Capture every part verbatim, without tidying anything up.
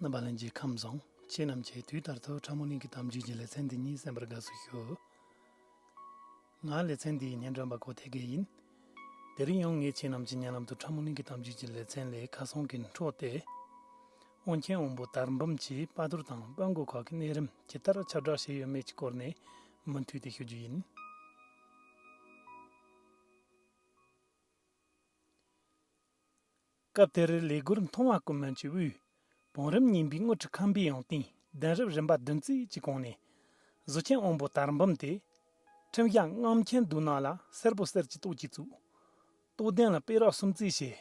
རྣམ་པ་ལྷན་རྒྱས་ཁམས་བཟང་། ཁྱེད་རྣམས་ཀྱིས་དུས་ལྟར་དུ་ཁྲ་མོ་ནིང་གི་གཏམ་རྒྱུད་ཀྱི་ལེ་ཚན་འདི་ཉིད་གསན་པར་དགའ་བསུ་ཞུ། ང་ལེ་ཚན་འདིའི་སྙན་སྒྲོན་པ་གོ་ཐེ་གེ་ཡིན། དེ་རིང་ཡང་ངས་ཁྱེད་རྣམས་ཀྱི་སྙན་ལམ་དུ་ཁྲ་མོ་ནིང་གི་གཏམ་རྒྱུད་ཀྱི་ལེ་ཚན་ལས་ཁ་སང་གི་འཕྲོ་སྟེ། དབོན་མཁན་དབོན་པོ་དར་འབུམ་གྱིས་དཔའ་རྟུལ་དང་དཔོན་མགོ་ཁག་གི་གནས་རིམ་ཇི་ལྟར་ཁྱབ་བསྒྲགས་བྱས་ཡོད་མེད་ཀྱི་སྐོར་ནས་མུ་མཐུད་དེ་ཞུ་རྒྱུ་ཡིན། སྐབས་དེར་ལས་སྒོར་མཐོང་བ་ཀུན་སྨོན་གྱི་དབུས། བང་རིམ་གཉིས་པའི་དངུལ་ཁྲི་ཁང་པའི་ཡང་སྟེང་གདན་རབས་རིམ་པ་བདུན་ཙམ་གྱི་གོང་ནས། གཟུ་ཆེན་དབོན་པོ་དར་འབུམ་དེ། ཁྲིམས་ཞྭ་རྔམ་ཆེན་མདུང་ནག་ལ་སེར་པོ་གསེར་གྱི་ཏོག་གིས་བཙུགས། རྟོགས་ལྡན་ལ་པད་རབ་གསུམ་རྩེ་ཞེས།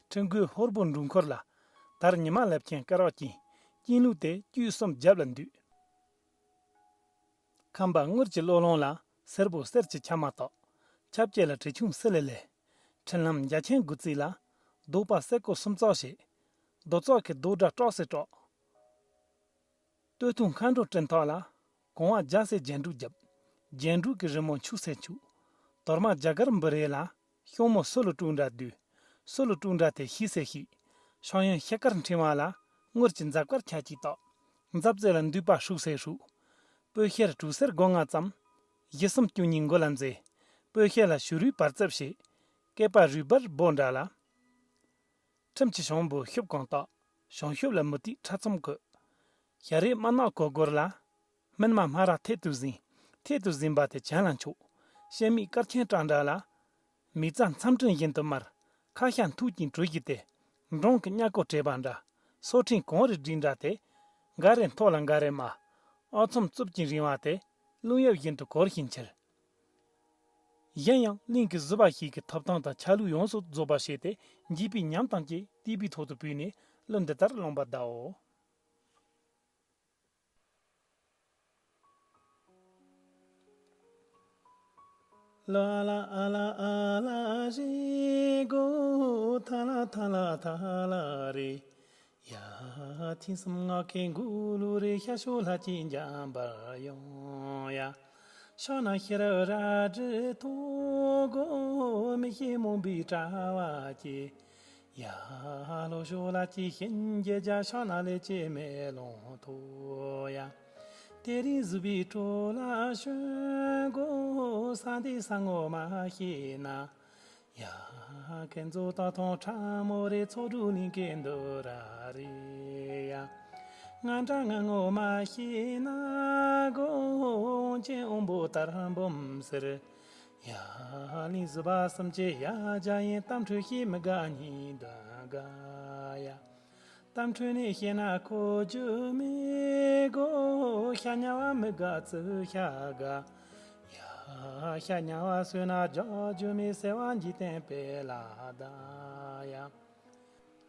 ཁྲི་མགོའི་ཧོར་པོ་འབྲུག་འཁོར་ལ། དར་ཉི་མ་ལེབ་ཆེན་སྐེ་རགས་ཅན། སྐྱིན་ལུག་དེ་དཀྱུས་གསུམ་རྒྱབ་ལ་འདུས། ཁམས་པ་དངུལ་གྱི་བློས་བསླངས་ལ། སེར་པོ་གསེར་གྱི་ཆ་མ་བཏགས། ཆབ་ཀྱི་ལ་གྲི་ཆུང་སི་ལི་ལི། ཁྲི་ལམ་རྒྱ་ཆེན་དགུ་རྩེ་ལ། རྡོ་པ་སེ་ཀོ་སུམ་རྩག་བྱས། རྡོ་རྩག་གི་རྡོ་སྒྲ་ཀྲོག་སེ་ཀྲོག། སྟོད་ཐུང་མཁའ་འགྲོ་སྤྲིན་ཐོགས་ལ། གོང་བ་རྒྱ་སེ་རྒྱན་དྲུག་བརྒྱབ། རྒྱན་དྲུག་གི་རི་མོ་འཁྱུག་སེ་འཁྱུག། དོར་མ་རྒྱ་གར་འབུ་རེ་ལ། ཤོང་མོ་སོ་ལོ་དྲུག་འདྲ་བསྡུས། སོ་ལོ་དྲུག་འདྲ་དེ་ཤིག་སེ་ཤིག། ཤང་ཡོན་ཤེལ་དཀར་འཕྲེང་བ་ལ། དངུལ་གྱི་འཛབ་དཀར་ཁྱ་གཅིག་བཏགས། འཛབ་རྩེ་ལ་འདུས་པ་ཧྲུག་སེ་ཧྲུག། སྤོས་ཤེལ་གྲུ་སེར་སྒོ་ང་ཙམ། བཞི་གསུམ་བཅུ་གཉིས་མགོ་ལ་མཛེས། སྤོས་ཤེལ་ལ་བྱུ་རུའི་བར་རྩེབ་བྱས། སྐེད་པ་རུས་སྦལ་སྦོ་འདྲ་ལ། ཁྲིམས་ཀྱི་ཞང་པོ་ཤུབ་གང་བཏགས། ཞང་ཤུབ་ལ་མུ་ཏིག་ཁྲ་ཚོམ་བཀོད། ཞལ་རས་དམར་ནག་གོ་གོར་ལ། སྨིན་མ་སྨ་ར་ཐད་དུ་ཟིན། ཐད་དུ་ཟིན་པ་དེ་གྱེན་ལ་འཁྱོག། ཤེལ་མིག་དཀར་ཆེན་བཀྲ་འདྲ་ལ། མིག་རྩ་མཚམས་སྤྲིན་བཞིན་དུ་དམར། ཁ་ཤ་མཐུག་ཅིང་གྲུ་བཞི་སྟེ། འབྲོང་གི་གཉའ་ཁོག་བྲེས་པ་འདྲ། སོ་ཕྲེང་གངས་རི་སྒྲིག་འདྲ་སྟེ། འགའ་རེ་མཐོ་ལ་འགའ་རེ་དམའ། ཨ་ཚོམ་རྩུབ་ཅིང་རིང་བ་སྟེ། རླུང་ཡབ་བཞིན་དུ་གོར་ཞིང་འཁྱིལ། གཞན་ཡང་གླིང་གི་གཟུ་བ་ཞིག་གི་ཐོབ་ཐང་དང་ཆ་ལུགས་ཡོངས་སུ་རྫོགས་པར་བྱས་ཏེ། འཇིགས་པའི་ཉམས་དང་བཅས་བསྡུས་པའི་ཐོག་ཏུ་བུད་ནས་གླུ་འདི་ལྟར་ལུང་པར་བརྡབའོ། ལ་ལ་ཨ་ལ་ཨ་ལ་རེ་གོ། ཐ་ལ་ཐ་ལ་ཐ་ལ་རེ། ཡ། ཐེངས་གསུམ་ངག་གི་འགུག་ལུགས་རེ། ཤ་ཤོ་ལྷ་གཅིག་འཇམ་པར་ཡོང་ཡ། ཕྱག་ན་ཤེས་རབ་རལ་གྲི་ཐོགས་གོ། མི་ཤེས་རྨོངས་པའི་དྲ་བ་གཅོད། ཡ། ལྷོ་ཕྱོགས་ལ་ཅི་ཤིན་རྒྱལ་རྒྱ། ཕྱག་ན་ལེགས་བྱས་མེ་ལོང་ཐོགས་ཡ། དེ་རིང་གཟུ་བའི་གྲོ་ལ་ཞོན་གོ། ས་འདི་ས་ངོ་མ་ཤེས་ན། ཡ། ཀན་ཛོ་ཏ་ཐོང་ཁྲ་མོ་རེ། ཚོ་དྲུག་གླིང་གེ་འདུ་ར་རེ་ཡ། ང་འདྲ་ང་ངོ་མ་ཤེས་ན་གོ། ཅན་དབོན་པོ་དར་འབུམ་ཟེར། ཡ། གླིང་གཟུ་བ་གསུམ་གྱི་ཡ་གྱལ་ཡིན། གཏམ་འཕྲོས་ཤེས་མི་དགའ་གཉིས་འདོན་དགའ་ཡ། གཏམ་འཕྲོས་ནས་ཤེས་ན་གོ་རྒྱུ་མེད་གོ། ཤ་ཉ་བ་མི་དགའ་ཙི་ཤ་དགའ། ཡ། ཤ་ཉ་བ་ཟོས་ན་རྒྱག་རྒྱུ་མེད། ཟེར་བ་འཇིག་རྟེན་པའི་ལ་བདའ་ཡ།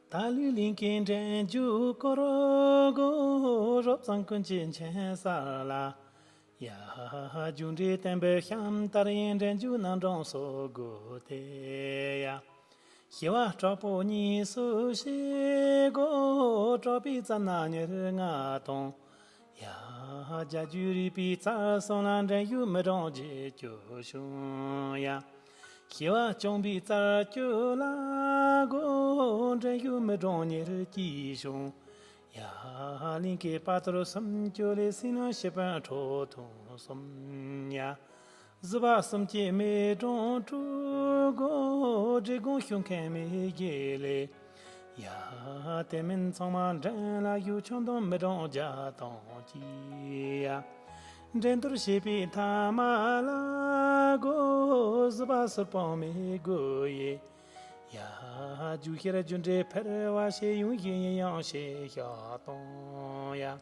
ད་ལུས་གླིང་གི་འདྲེན་རྒྱུ་སྐོར་གོ། རོབ་ཙམ་ཀུན་གྱི་མཁྱེན་གསལ་ལ། ཡ། རྒྱུ་འབྲས་བསྟན་པའི་གཤམ་ལྟར་ཡིན། འདྲེན་རྒྱུ་རྣམ་གྲངས་སོ་དགུ་སྟེ་ཡ། ཞི་བ་དྲག་པོ་གཉིས་སུ་ཕྱེ་གོ། དྲག་པོའི་རྩལ་སྣ་ཉེར་ལྔ་དང་། ཡ། རྒྱ་རྒྱུད་རིག་པའི་རྩལ་གསུམ་ལ། འདྲེན་རྒྱུ་མི་གྲངས་བརྒྱད་ཅུ་བྱུང་ཡ། ཞི་བ་སྐྱོང་བའི་རྩལ་བཅུ་ལ་གོ། འདྲེན་རྒྱུ་མི་གྲངས་ཉེར་གཅིག་བྱུང་། ཡ། གླིང་གི་དཔའ་རྟུལ་སུམ་ཅུ་ལས། སྲིད་ན་ཤི་དཔོན་ཁྲོ་ཐུང་གསུམ་ཡ། གཟུ་བ་གསུམ་གྱི་མི་གྲངས་དྲུག་གོ། འདྲེ་སྒོང་ཤོང་མཁན་མི་བརྒྱད་ལས། ཡ། དེ་མིན་ཚང་མ་འདྲེན་ལ་ཞུགས། ཁྱོན་བསྡོམས་མི་གྲངས་བརྒྱ་དང་གཅིག་ཡ། འགྲན་བསྡུར་བྱེད་པའི་མཐའ་མ་ལ་གོ། གཟུ་བ་ཟུར་དཔང་མི་དགུ་ཡིས། ཡ། རྒྱུ་ཤེར་རྒྱུ་འབྲས་འཕེར་བ་ཞིག། ཡུན་ཞིག་ཡིན་ཡང་ཞིག་ཤག་གཏོང་ཡ།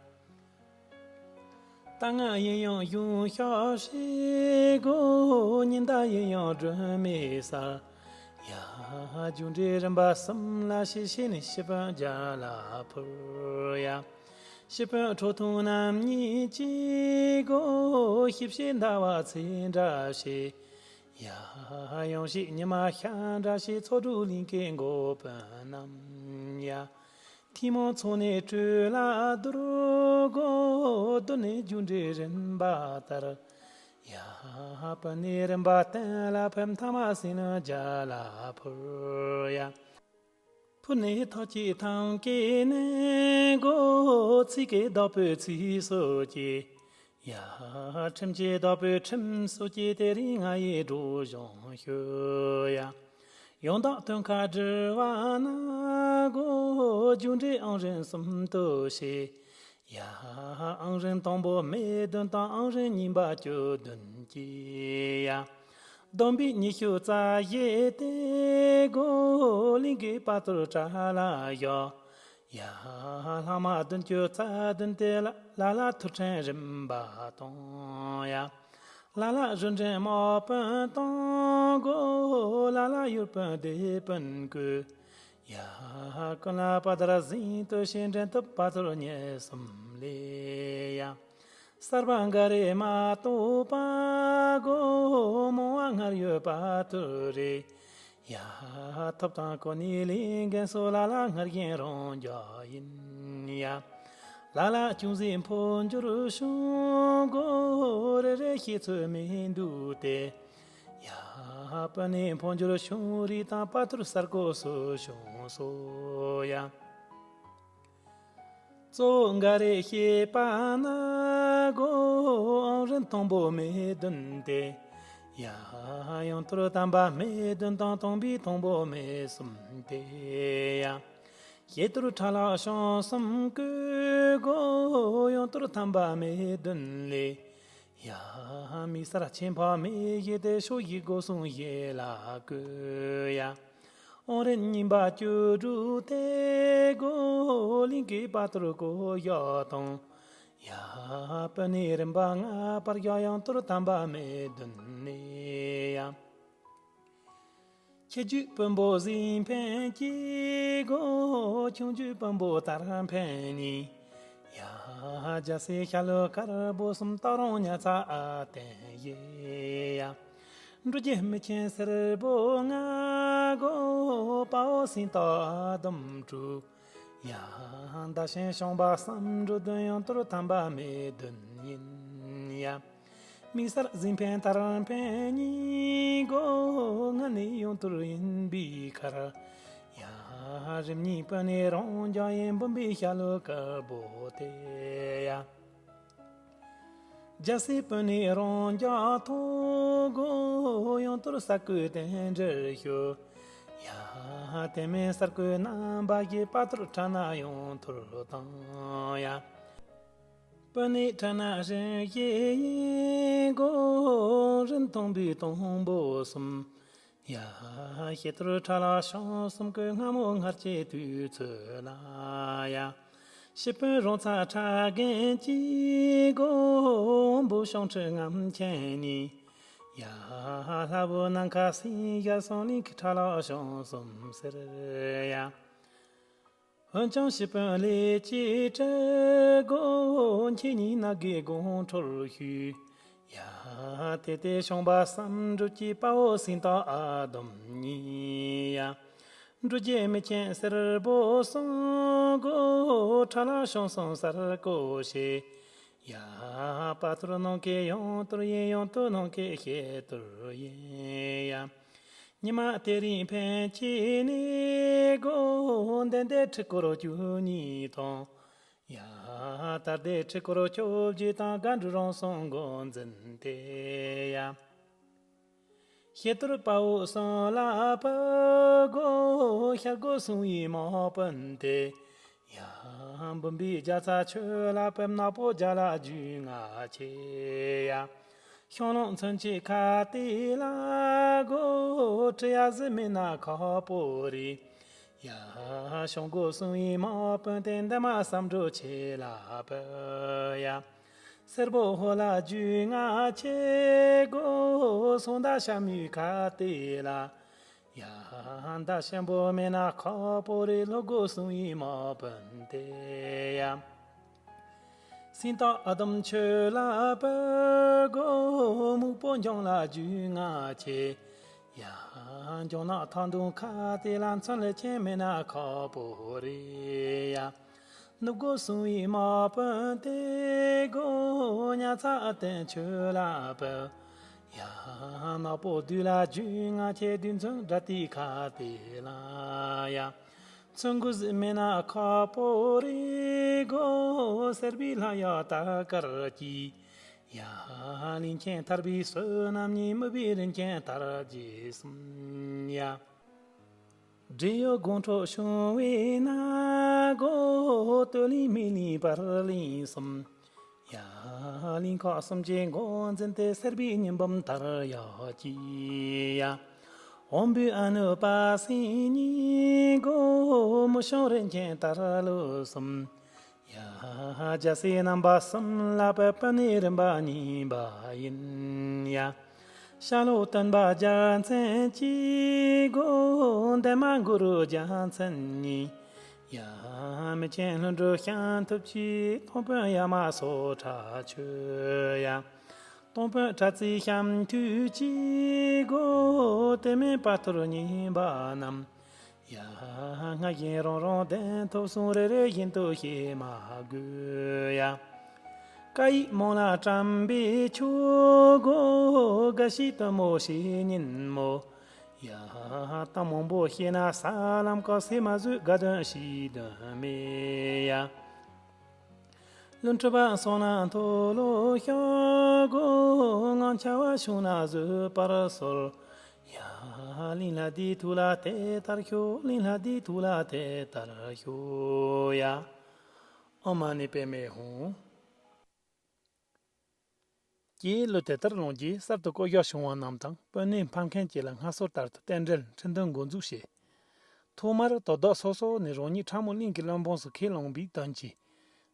ད་སྔ་ཡིན་ཡང་གཞུང་ཤོག་ཞིག་གོ། ཉིན་ཟླ་ཡིན་ཡང་སྒྲོན་མེ་གསལ། ཡ། རྒྱུ་འབྲས་རིམ་པ་གསུམ་ལ་ཞིག། ཤེས་ནས་ཤི་དཔོན་རྒྱ་ལ་འཕུར་ཡ། ཤི་དཔོན་ཁྲོ་ཐུང་རྣམ་གཉིས་ཀྱིས་གོ། ཤི་བྱེད་ཟླ་བ་ཚེས་འདྲ་ཞིག། ཡ། ཡང་ཞིག་ཉི་མ་ཤར་འདྲ་ཞིག། ཚོ་དྲུག་གླིང་གེ་འགོ་དཔོན་རྣམས་ཡ། ཐུན་མོང་ཚོགས་ནས་སྤྲོས་ལ་བསྡུར་གོ། བསྡུར་ནས་རྒྱུ་འབྲས་རིམ་པ་ལྟར། ཡ། སྤུ་ནས་རིམ་པ་གཏན་ལ་ཕེབས། མཐའ་མ་སྲིད་ན་རྒྱ་ལ་འཕུར་ཡ། ཕུ་ནེ་ཐོ་ཅི་ཐང་ཀེ་ནེ་གོ་ཚི་ཀེ་དོ་པོ་ཚི་སོ་ཅི། ཡ། ཁྲིམས་ཀྱི་བདག་པོའི་ཁྲིམས་སོ་ཅི། དེ་རིང་ང་ཡི་སྒྲོ་གཞུང་ཞུ་ཡ། ཡང་དག་དོན་ཁ་དྲི་བ་ན་གོ། རྒྱུ་འབྲས་ཨང་རིམ་གསུམ་དུ་ཤེས། ཡ། ཨང་རིམ་དང་པོ་མེ་བདུན་དང་། ཨང་རིམ་གཉིས་པ་བཅུ་བདུན་གྱིས་ཡ། བསྡོམས་པས་ཉི་ཤུ་རྩ་བཞི་སྟེ་གོ། གླིང་གི་དཔའ་ཐུལ་དགྲ་ལ་བཞག། ཡ། ལྷག་མ་བདུན་ཅུ་རྩ་བདུན་ཏེ། ལ་ལ་ལ་ཐུལ་ཕྲན་རིམ་པ་དང་ཡ། ལ་ལ་རུ་འདྲེན་དམག་དཔོན་དང་གོ། ལ་ལ་ཡུལ་དཔོན་སྡེ་དཔོན་ཀུན། ཡ། ཀུན་ལ་དཔའ་དར་གཟེངས་བསྟོད་བྱེད། འདྲེན་ཐུབ་དཔའ་ཐུལ་ཉེར་གསུམ་ལས་ཡ། གསར་པ་འགའ་རེ་མ་གཏོགས་པ་གོ། མང་བ་སྔར་ཡོད་དཔའ་ཐུལ་རེད། ཡ། ཐོབ་དང་གོ་གནས་ལས་འགན་སོགས། ལ་ལ་སྔར་བཞིན་རང་རྒྱལ་ཡིན་ཡ། ལ་ལ་ཅུང་ཟད་འཕོ་འགྱུར་བྱུང་གོ། རེ་རེ་བཤད་ཚོད་མི་འདུག་སྟེ། ཡ། སྤུ་ནས་འཕོ་འགྱུར་བྱུང་རིགས་དང་། དཔའ་ཐུལ་གསར་བཀོད་སུ་བྱུང་སོ་ཡ། གཙོ་བོ་འགའ་རེ་བཤད་པ་ན་གོ། ཨང་རིམ་དང་པོ་མེ་བདུན་ཏེ། ཡ། ཡང་ཐུལ་དམ་པ་མེ་བདུན་དང་། དང་པོའི་དང་པོ་མེ་གསུམ་ཏེ་ཡ། ཞི་ཐུལ་ཁྲ་ལ་ཤང་གསུམ་ཀུན་གོ། ཡང་ཐུལ་དམ་པ་མེ་བདུན་ལས། ཡ། མིག་གསལ་ཆེན་ཕག་མེ་བཞི་སྟེ། ཕྱོགས་བཞི་སྒོ་སྲུང་བཞི་ལ་བཀོད་ཡ། ཨང་རིམ་གཉིས་པ་བཅུ་དྲུག་སྟེ་གོ། གླིང་གི་དཔའ་ཐུལ་སྐོར་བཞག་དང་། ཡ། སྤུ་ནས་རིམ་པ་ལྔ་པར་བཞག། ཡང་ཐུལ་དམ་པ་མེ་བདུན་ནས་ཡ། ཁྱི་རྒྱུད་དཔོན་པོ་གཟིམ་དཔོན་གཅིག་གོ། ཁྱུང་རྒྱུད་དཔོན་པོ་དར་དཔོན་གཉིས། ཡ། རྒྱལ་སྲས་ཤ་ལུ་དཀར་པོ་གསུམ། སྟག་རོང་ཉ་ཚ་ཨ་བརྟན་བཞི་ཡ། འབྲུག་རྒྱལ་མི་ཆེན་སེར་པོ་ལྔ་གོ། དཔའ་བོ་སེང་སྟག་ཨ་དོམ་དྲུག། ཡ། མདའ་ཞོན་ཤོང་པ་བསམ་འགྲུབ་བདུན། ཡང་ཐུལ་དམ་པ་མེ་བདུན་ཡིན་ཡ། མིག་གསལ་གཟིམ་དཔོན་དར་དཔོན་གཉིས་གོ། སྔར་ནས་ཡང་ཐུལ་ཡིན་པའི་ཁར། ཡ། རིམ་གཉིས་སྤུ་ནས་རང་རྒྱལ་ཡིན། འབུམ་པའི་ཤ་ལུ་དཀར་པོ་སྟེ་ཡ། རྒྱལ་སྲས་སྤུ་ནས་རང་རྒྱལ་ཐོབ་གོ། ཡང་ཐུལ་གསར་བཀོད་རྟེན་འབྲེལ་ཞུ། ཡ། དེ་མིན་གསར་བཀོད་རྣམ་པ་བཞི། དཔའ་ཐུལ་ཁྲ་ནག་ཡང་ཐུལ་དང་ཡ། སྤུ་ནས་ཁྲ་ནག་རིམ་བཞི་ཡིན་གོ། རིམ་དང་པོའི་དང་པོ་གསུམ། ཡ། ཞི་ཐུལ་ཁྲ་ལ་ཤང་གསུམ་ཀུན། སྔ་མོ་སྔར་གྱི་དུས་ཚོད་ལ་ཡ། སྤྱི་དཔོན་རོང་ཚ་ཁྲ་རྒན་གཅིག་གོ། འབུ་ཤོང་ཁྲི་རྔམ་ཆེན་གཉིས། ཡ། ལྷ་བུ་ནམ་མཁའ་སེང་ཞལ་གསུམ། གླིང་གི་ཁྲ་ལ་ཤང་གསུམ་ཟེར་ཡ། འོན་ཀྱང་སྤྱི་དཔོན་ལས་ཀྱི་གྲི་གོ། ཁྱེད་གཉིས་ན་དགེ་དགོངས་ཁྲོལ་ཞུས། ཡ། དེ་ལྟའི་ཤོང་པ་བསམ་འགྲུབ་ཀྱི། དཔའ་བོ་སེང་སྟག་ཨ་དོམ་གཉིས་ཡ། འབྲུག་རྒྱལ་མི་ཆེན་སེར་པོ་གསུམ་གོ། ཁྲ་ལ་ཤང་གསུམ་གསར་བཀོད་བྱས། ཡ། དཔའ་ཐུལ་ནང་གི་ཡང་ཐུལ་ཡིན། ཡང་ཐུལ་ནང་གི་ཞི་ཐུལ་ཡིན་ཡ། ཉི་མ་དེ་རིང་ཕན་ཆད་ནས་གོ། འདན་འདན་ཁྲི་སྐོར་བཅུ་གཉིས་དང་། ཡ། དར་སྡེ་ཁྲི་སྐོར་བཅོ་བརྒྱད་དང་། སྒ་འབྲུག་རོང་གསུམ་འགོ་འཛིན་ཏེ་ཡ། ཞི་ཐུལ་དཔའ་བོ་གསུམ་ལ་ཕུལ་གོ། ཤར་སྒོ་སྲུང་བའི་དམག་དཔོན་ཏེ། ཡ། འབུམ་པའི་རྒྱ་ཚ་ཁྱོད་ལ་ཕུལ། ནག་པོ་རྒྱ་ལ་རྒྱུས་མངའ་ཆེ་ཡ། ཤང་ལུང་མཚོན་ཆའི་ཁ་ཏེ་ལ་གོ། ཁྲི་ཡ་ཟི་མི་ནག་ཁ་པོ་རི། ཡ། ཤང་སྒོ་སྲུང་བའི་དམག་དཔོན་ཏེ། འདན་མ་བསམ་འགྲུབ་ཆེ་ལ་ཕུལ་ཡ། སེར་པོ་ཧོ་ལ་རྒྱུས་མངའ་ཆེ་གོ། སོང་མདའ་ཤ་མོའི་ཁ་ཏེ་ལ། ཡ། མདའ་ཞིམ་པོ་མི་ནག་ཁ་པོ་རི། ལྷོ་སྒོ་སྲུང་བའི་དམག་དཔོན་ཏེ་ཡ། སེང་སྟག་ཨ་དོམ་ཁྱོད་ལ་ཕུལ་གོ། སྨུག་པོ་འཇང་ལ་རྒྱུས་མངའ་ཆེ། ཡ། འཇང་ནག་ཐང་དུང་ཁ་ཏེ་ལ། མཚོན་ལས་ཆེན་མི་ནག་ཁ་པོ་རི་ཡ། ནུབ་སྒོ་སྲུང་བའི་དམག་དཔོན་ཏེ་གོ། ཉ་ཚ་ཨ་བརྟན་ཁྱོད་ལ་ཕུལ། ཡ། ནག་པོ་བདུད་ལ་རྒྱུས་མངའ་ཆེ། བདུད་མཚོན་དགྲ་ཏིའི་ཁ་ཏེ་ལ་ཡ། ཚོན་གོས་མེད་ན་ཁ་པོ་རེ་གོ། སེར་བའི་ལྷ་ཡ་ད་དཀར་གྱི། ཡ། ལིང་ཁྱེན་ཐར་པའི་བསོད་ནམས་ཉིད། མི་བའི་རིན་ཆེན་དར་རྒྱས་གསུམ་ཡ། འབྲི་གཡོག་དགུང་ཁྲོ་བྱུང་བས་ན་གོ། སྟོད་གླིང་སྨད་གླིང་བར་གླིང་གསུམ། ཡ། གླིང་ཁ་གསུམ་གྱི་འགོ་འཛིན་ཏེ། སེར་བའི་ཉི་འབུམ་དར་ཡག་གི་ཡ། འོམ་བུའི་ཨ་ནུ་པ་སེང་གཉིས་གོ། མི་བྱང་རིན་ཆེན་དར་ལུ་གསུམ། ཡ། རྒྱལ་སྲས་རྣམ་པ་གསུམ་ལ་པའི་སྤུན་ནི་རིམ་པ་གཉིས་པ་ཡིན་ཡ། ཤ་ལོ་སྟོན་པ་རྒྱལ་མཚན་གཅིག་གོ། འདན་མ་གུ་རུ་རྒྱལ་མཚན་གཉིས། ཡ། མི་ཆེན་ལྷུན་གྲུབ་ཤིང་ཐུབ་ཀྱིས། སྟོང་དཔོན་ཡ་མ་སོ་ཁྲ་ཆོས་ཡ། སྟོང་དཔོན་ཁྲ་རྩེའི་ཤམ་ཐུག་ཅིག་གོ། དེ་མིན་དཔལ་ཐུར་གཉིས་པ་རྣམས། ཡ། སྔར་བཞིན་རང་རང་གདན་ཐོབ་སོང་། རེ་རེ་བཞིན་དུ་བཤད་མ་དགོས་ཡ། བཀའ་ཡིག་མང་ལ་བཀྲམ་པའི་ཆོས་གོ། དགའ་བྱེད་དུ་མོ་བྱེད་ཉིན་མོ། ཡ། གཏམ་མང་པོ་བཤད་ན་ས་ལམ་ཀ། ཟས་མ་ཟོས་དགའ་སྟོན་བྱེད་དོན་མེད་ཡ། ལྷུན་གྲུབ་པ་སོང་ན་མཐོལ་ལོ་ཤོག་གོ། ངང་ཆ་བ་བྱུང་ན་བཟོད་པར་གསོལ་ཡ། གླིང་ལྷ་འདིའི་ཐུགས་ལ་དེ་ལྟར་ཤོག། གླིང་ལྷ་འདིའི་ཐུགས་ལ་དེ་ལྟར་ཤོག་ཡ། ཨོཾ་མ་ཎི་པདྨེ་ཧཱུྃ། ཀྱེ། ལོ་དེ་ལྟར་ལོངས་རྗེས་གསར་དུ་བསྐོ་གཞག་བྱུང་བ་རྣམས་དང་། དཔོན་གནས་འཕངས་མཁན་བཅས་ལ་སྔར་སྲོལ་ལྟར་དུ་རྟེན་འབྲེལ་འཕྲིན་དོན་འགོ་འཛུགས་བྱས། ཐོག་མར་དོ་བདག་སོ་སོ་ནས་རང་ཉིད་ཁྲ་མོ་གླིང་གི་བློན་འབངས་སུ་ཁས་བླངས་པའི་དོན་གྱིས།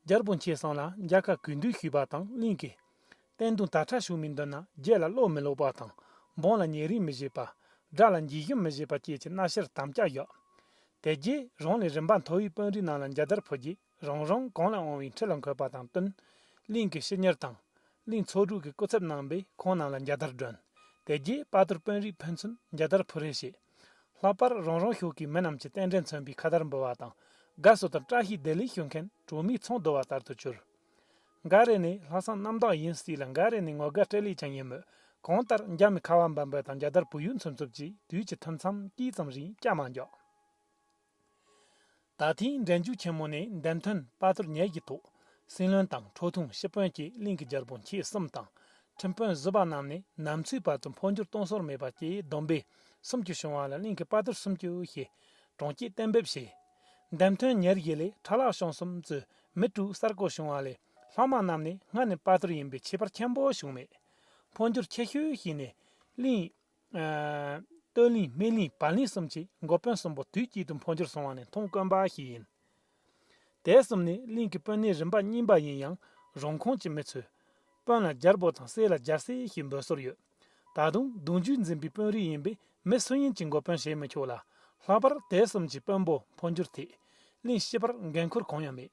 རྒྱལ་པོ་མཆེད་གསུམ་ལ་མཇལ་ཁ་གུས་འདུད་ཞུས་པ་དང་། གླིང་གིས། བསྟན་དོན་དར་ཁྲ་བྱུང་བའི་མདུན་ན། རྒྱལ་ལ་བློ་མི་ལོག་པ་དང་། འབངས་ལ་ཉེ་རིང་མི་བྱེད་པ། དགྲ་ལ་འཇིགས་ཞུམ་མི་བྱེད་པ་བཅས་ཀྱི་མནའ་བཤེར་དམ་བཅའ་བཞག་དེ་རྗེས་རང་ལས་རིམ་པ་མཐོ་བའི་དཔོན་རིགས་རྣམས་ལ་མཇལ་དར་ཕུལ་རྗེས། རང་རང་གང་ལ་འོང་བའི་ཁྲི་ལ་འཁོད་པ་དང་བསྟུན། གླིང་གི་སྤྱི་གཉེར་དང་། གླིང་ཚོ་དྲུག་གི་སྐུ་ཚབ་རྣམ་པས་ཁོང་རྣམས་ལ་མཇལ་དར་བསྒྲོན། དེ་རྗེས་དཔའ་ཐུར་དཔོན་རིགས་ཕན་ཚུན་མཇལ་དར་ཕུལ་རེས་བྱས། ལྷག་པར་རང་རང་ཕྱོགས་ཀྱི་མི་རྣམས་ཀྱིས་རྟེན་འབྲེལ་མཚོན་པའི་ཁ་དར་འབུལ་བ་དང་། དགའ་བསུ་དང་བཀྲ་ཤིས་བདེ་ལེགས་ཞུ་མཁན་གྲོགས་མིའི་ཚོགས་བསྡུ་བ་ལྟར་དུ་གྱུར། འགའ་རེ་ནི་ལྷག་བསམ་རྣམ་དག་ཡིན་སྲིད་ལ། འགའ་རེ་ནི་ངོ་དགའ་སྤྲེལ་ལད་ཅན་ཡིན་མོད། གང་ལྟར་འཇམ་མི་ཁ་བ་འབབ་འབབ་དང་མཇལ་དར་བུ་ཡུག་འཚུབ་འཚུབ་ཀྱིས་དུས་ཀྱི་ཐུན་མཚམས་ཅིག་ཙམ་རིང་བསྐྱལ་མ་འཇོག་ད་ཐེངས་འབྲེལ་འཇུག་ཆེན་མོ་ནས་འདེམས་ཐོན་དཔའ་ཐུར་ཉེར་བཞི་ཐོག་སྲིད་བློན་དང་ཁྲོ་ཐུང་སྤྱི་དཔོན་བཅས་གླིང་གི་རྒྱལ་པོ་མཆེད་གསུམ་དང་། ཁྲིམས་དཔོན་བཞི་པ་རྣམས་ནས་ནམ་འཚོའི་བར་དུ་འཕོ་འགྱུར་གཏོང་སྲོལ་མེད་པ་བཅས་བསྡོམས་པས་སུམ་ཅུ་བྱུང་བ་ལ། གླིང་གི་དཔའ་ཐུར་སུམ་ཅུ་ཞེས་གྲངས་ཀྱིས་གཏན་འབེབས་བྱས། འདེམས་ཐོན་ཉེར་བཞི་ལས་ཁྲ་ལག་ཤང་གསུམ་གཙོས་མི་དྲུག་གསར་བསྐོ་བྱུང་བ་ལས། ལྷག་མ་རྣམས་ནས་སྔར་ནས་དཔའ་ཐུར་ཡིན་པས་ཁྱད་པར་ཆེན་པོ་བྱུང་མེད། འཕོ་འགྱུར་ཆེ་ཤོས་ཤིག་ནི་གླིང་། ཨ། སྟོད་གླིང་སྨད་གླིང་བར་གླིང་གསུམ་གྱི་འགོ་དཔོན་གསུམ་པོ་དུས་གཅིག་ཏུ་འཕོ་འགྱུར་སོང་བ་ནི་མཐོང་དཀོན་པ་ཞིག་ཡིན། དེ་གསུམ་ནི་གླིང་གི་དཔོན་གནས་རིམ་པ་གཉིས་པ་ཡིན་ཡང་། རང་ཁོངས་ཀྱི་མི་ཚོས་དཔོན་ལ་རྒྱལ་པོ་དང་སྲས་ལ་རྒྱལ་སྲས་ཞེས་འབོད་སྲོལ་ཡོད། ད་དུང་གདུང་རྒྱུད་འཛིན་པའི་དཔོན་རིགས་ཡིན་པས་མི་སུ་ཡིན་གྱི་འགོ་དཔོན་བྱེད་མི་ཆོག་ལ། ལྷག་པར་དེ་གསུམ་གྱི་དཔོན་པོ་འཕོ་འགྱུར་ཐད་གླིང་སྤྱི་པར་འགན་ཁུར་གང་ཡང་མེད།